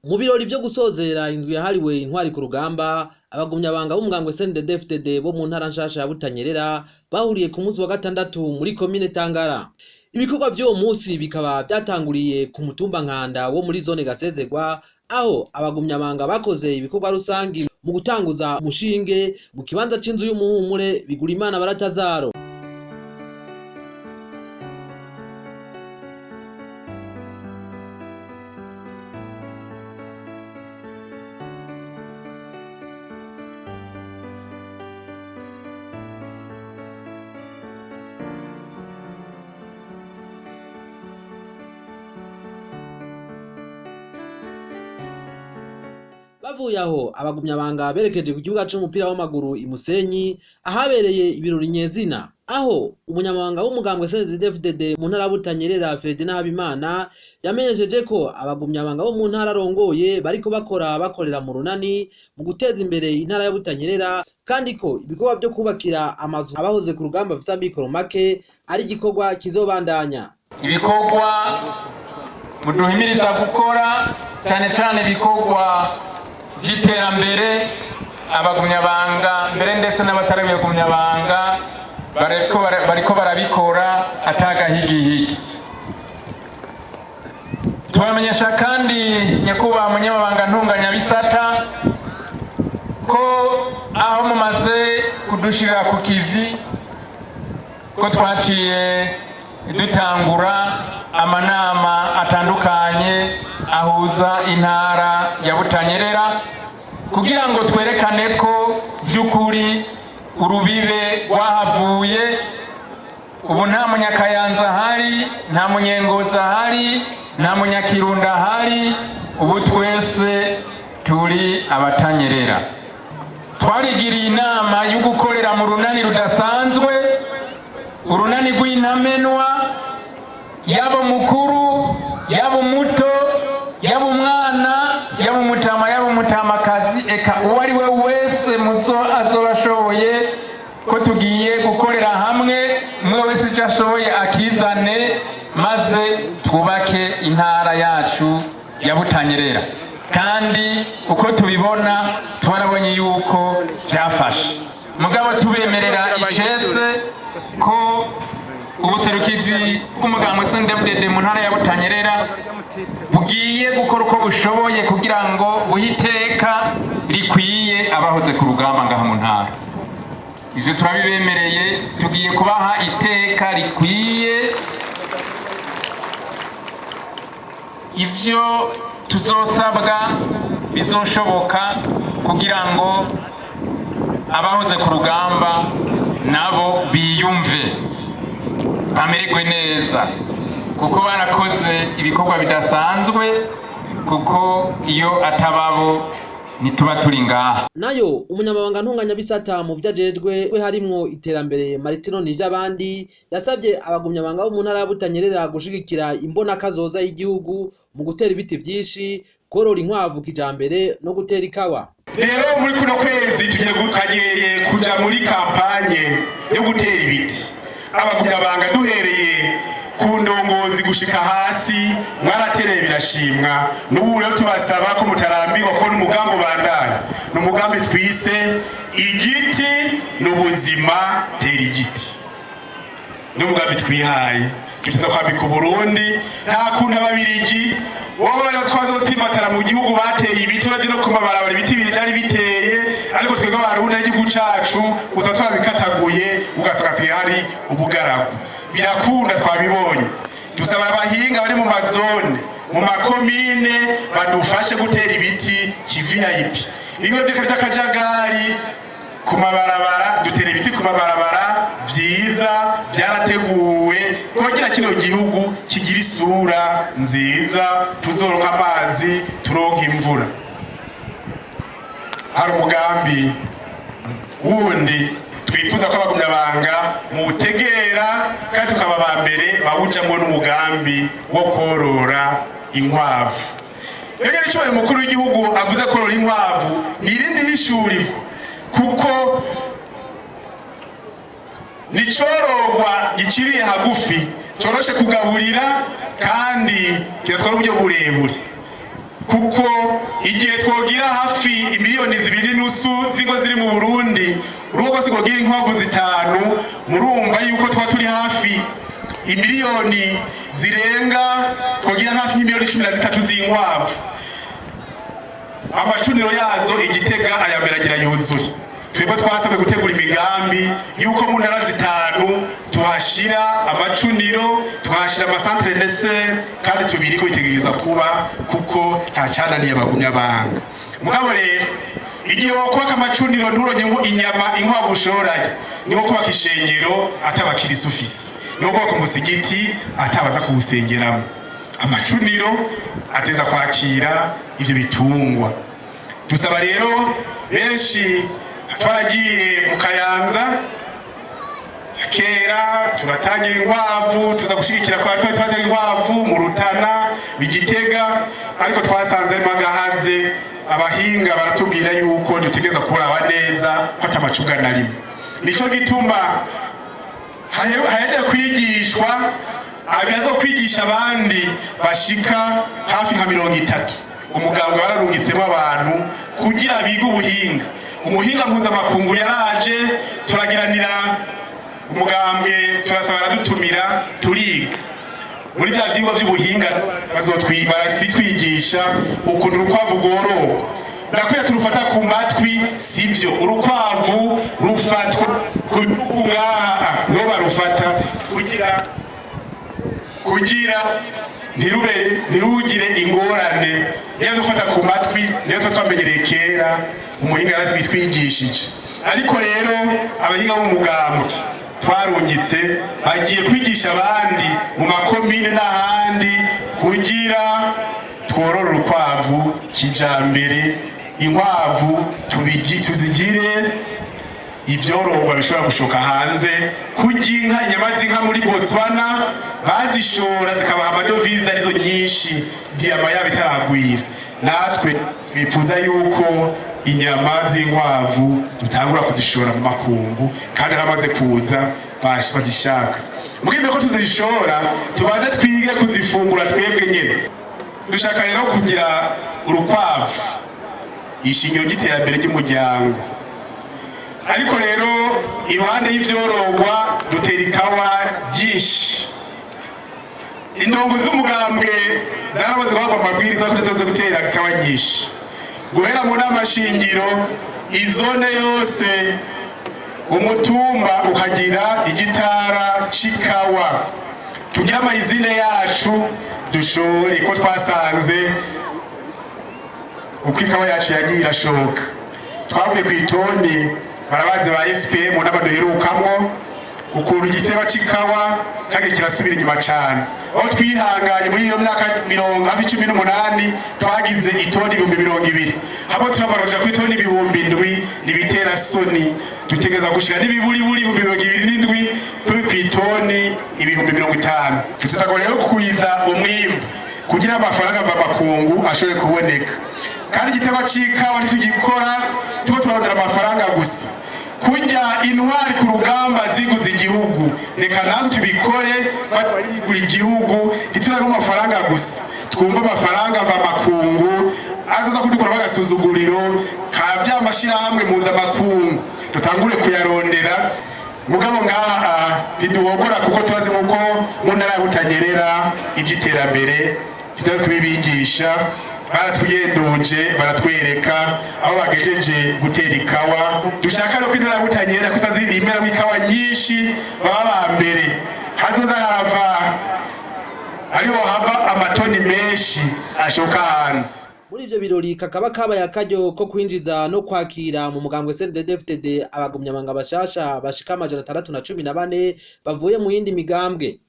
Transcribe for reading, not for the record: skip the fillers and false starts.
Mu birori vyo gusozera indwi yahariwe intwari ku rugamba, abagumyabanga b'umugambwe CNDD-FDD bo mu ntara nshasha ya Butanyerera bahuriye ku munsi wa gatandatu muri komine Tangara. Ibikorwa vy'uwo munsi bikaba vyatanguriye ku mutumba Nkanda wo muri zone Gasezerwa, aho abagumyabanga bakoze ibikorwa rusangi mu gutanguza umushinge mu kibanza c'inzu y'umuhumure Bigurimana Baratazaro. Bavuye aho, abagumyabanga berekeje ku kibuga c'umupira w'amaguru i Musenyi, ahabereye ibirori nyezina, aho umunyamabanga w'umugambwe CNDD-FDD mu ntara ya Butanyerera Ferdinand Habimana yamenyesheje ko abagumyabanga bo mu ntara arongoye bariko bakora bakorera mu runani mu guteza imbere intara ya Butanyerera, kandi ko ibikorwa vyo kubakira amazu abahoze ku rugamba bafise amikoro make ari igikorwa kizobandanya. Ibikorwa muduhimiriza gukora, cyane cyane ibikorwa by'iterambere, abagumyabanga mbere ndetse n'abatarabagumyabanga bariko barabikora atagahigihigi. Tubamenyesha kandi, nyakubahwa munyamabanga ntunganyabisata, ko aho mumaze kudushira ku kivi, ko twaciye dutangura amanama atandukanye ahuza intara ya Butanyerera, kugira ngo twerekane ko by'ukuri urubibe rwahavuye. Ubu nta munyakayanza ahari, nta munyengoza ahari, nta munyakirundo ahari, ubu twese turi abatanyerera. Twarigiriye inama yo gukorera mu runani rudasanzwe, urunani rw'intamenwa, yaba umukuru, yaba umuto, yaba umwana, yaba umutama, yaba umutamakazi, eka uwo ari we wese muzo azoba ashoboye, ko tugiye gukorera hamwe, umwe wese icyo ashoboye akizane, maze twubake intara yacu ya Butanyerera. Kandi uko tubibona, twarabonye yuko byafashe. Mugabo tubemerera icese ko ubuserukizi bw'umugambwe CNDD-FDD mu ntara ya Butanyerera bugiye gukora uko bushoboye kugira ngo buhe iteka rikwiye abahoze ku rugamba ngaha mu ntara. Ivyo turabibemereye, tugiye kubaha iteka rikwiye. Ivyo tuzosabwa bizoshoboka kugira ngo abahoze ku rugamba nabo biyumve, bamererwe neza, kuko barakoze ibikorwa bidasanzwe, kuko iyo atababo ntituba turi ngaha. Nayo umunyamabanga ntunganyabisata mu vyo ajejwe we harimwo iterambere, Martino Nivyabandi, yasabye abagumyabanga bo mu ntara ya Butanyerera gushigikira imbonakazoza y'igihugu mu gutera ibiti vyinshi, korora inkwavu kijambere no gutera ikawa. Rero muri kuno kwezi tugiye gukageye kuja muri campagne yo gutera ibiti. Abagumyabanga duhereye ku ndongozi gushika hasi mwaratereye, birashimwa. N'ubu rero tubasaba ko mutarambirwa, ko n'umugambi ubandanya, ni umugambi twise "Igiti n'ubuzima, tera igiti". N'umugambi twihaye tukiza kwambika Uburundi. Nta kuntu ababirigi wowe rero twazotsimbatara mu gihugu bateye ibiti, uravye no ku mabarabara ibiti byari biteye, ariko twebwe abarundi n'igihugu cacu gusa twabikataguye, ugasanga hasigaye hari ubugaragu. Birakunda, twabibonye. Dusaba abahinga bari mu mazone, mu makomine, badufashe gutera ibiti ki VIP, bimwe vy'akajagari ku mabarabara. Dutera ibiti ku mabarabara vyiza vyarateguwe kugira kino gihugu kigira isura nziza, tuzoronka amazi, turonka imvura. Hari umugambi wundi twifuza ko abagumyabanga muwutegera kandi tukaba ba mbere bawujamwo, n'umugambi wo korora inkwavu. Rero icyo umukuru w'igihugu avuze, korora inkwavu, ni irindi hishurirwa, kuko nicororwa gikiriye hagufi, coroshe kugaburira kandi kiratwara uburyo burebure. Kuko igihe twogira hafi 2.5 miliyoni z'ingo ziri mu Burundi, urugo rwose rwogira inkwavu zitanu, murumva yuko tuba turi hafi imiliyoni zirenga, twogira hafi 13 miliyoni z'inkwavu. Amacuniro yazo igitega ayamberagira yuzuye. Twebwe twasabwe gutegura imigambi yuko mu ntara zitanu tuhashira amacuniro, tuhashira ama centres d'essai, kandi tubiriko bitegereza kuba, kuko nta cananiye abagumyabanga. Mugabo rero igihe wokubaka amacuniro nturonye ngo inyama inkwavu ushorayo, niho kubaka ishengero atabakirisi ufise, niho kubaka umusigiti atabaza kuwusengeramo. Amacuniro ateza kwakira ivyo bitungwa. Dusaba rero, benshi twaragiye mu Kayanza kera turatanga inkwavu, tuza gushigikira kwa twari twatanga inkwavu mu Rutana, Igitega, ariko twasanze harimo agahaze. Abahinga baratubwira yuko dutegereza kuraba neza ko atamacuga na rimwe. Nico gituma hahejeje kwigishwa abazo kwigisha abandi bashika hafi nka 30. Umuganga wararungitsemo abantu kugira bige ubuhinga. Umuhinga mpuzamakungu yaraje, turagiranira umugambwe, turasaba aradutumira, turiga. Muri bya vyigwa vy'ubuhinga barabitwigisha ukuntu urukwavu rwororwa. Ndakwiye turufata ku matwi, sivyo. Urukwavu rufatwa ku bitugu ngaha, niho barufata kugira ntirube ntirugire ingorane. Niyo gufata ku matwi niyo tuba twamenyereye kera, umuhinga yaratwigishije. Ariko rero abahinga b'umugambwe twarungitse bagiye kwigisha abandi mu makomine n'ahandi kugira tworore urukwavu kijambere, inkwavu tuzigire ivyororwa bishobora gushoka hanze. Kurya inka, inyama z'inka muri Botswana bazishora zikabaha amadovize arizo nyinshi, diyama yabo itaragwira. Natwe twifuza yuko inyama z'inkwavu dutangura kuzishora mu makungu, kandi aramaze kuza bazishaka. Mbwimbe ko tuzishora, tubanze twige kuzifungura twebwe nyene. Dushaka rero kugira urukwavu ishingiro ry'iterambere ry'umuryango. Ariko rero iruhande y'ivyororwa dutera ikawa ryinshi. Indongo z'umugambwe zaramaze guhabwa amabwiriza ko tuzoza gutera ikawa nyinshi. Guhera mu nama shingiro, izone yose, umutumba ukagira igitara c'ikawa, tugira ama usines yacu dushore, ko twasanze uko ikawa yacu yagiye irashoka. Twavuye ku itoni, barabazi ba SPM nama duherukamwo ukuntu igiteba c'ikawa cagiye kirasubira inyuma cane. Aho twihanganye muri iyo myaka mirongo hafi 18, twagize itoni 20,000, hamwe turamara kuja ku itoni 7,000. Nibitera soni. Dutegereza gushika n'ibiburiburi 27,000 turi ku itoni 50,000. Tuteza rero kugwiza umwimbu kugira amafaranga mva makungu ashobore kuboneka. Kandi igiteba c'ikawa ntitugikora tuba turarondera amafaranga gusa. Kurya intwari ku rugamba ziguze igihugu, reka natwe tubikore barigura igihugu, ntiturabe amafaranga gusa. Twumva amafaranga mva makungu azoza kudukora bagasuzuguriro ka bya mashirahamwe mpuzamakungu, dutangure kuyarondera. Mugabo ngaha ntiduhogora, kuko turazi nkuko mu ntara ya Butanyerera iby'iterambere tutari kubibigisha. Baratwigenduje, baratwereka aho bagejeje gutera ikawa. Dushaka no kwintara ya Butanyerera kusa zirimera ikawa nyinshi, baba ba mbere, hazoza harava ariho hava amatoni menshi ashoka hanze. Muri ivyo birori kakaba kabaye akaryo ko kwinjiza no kwakira mu mugambwe CNDD-FDD abagumyabanga bashasha bashika 614 bavuye mu yindi migambwe.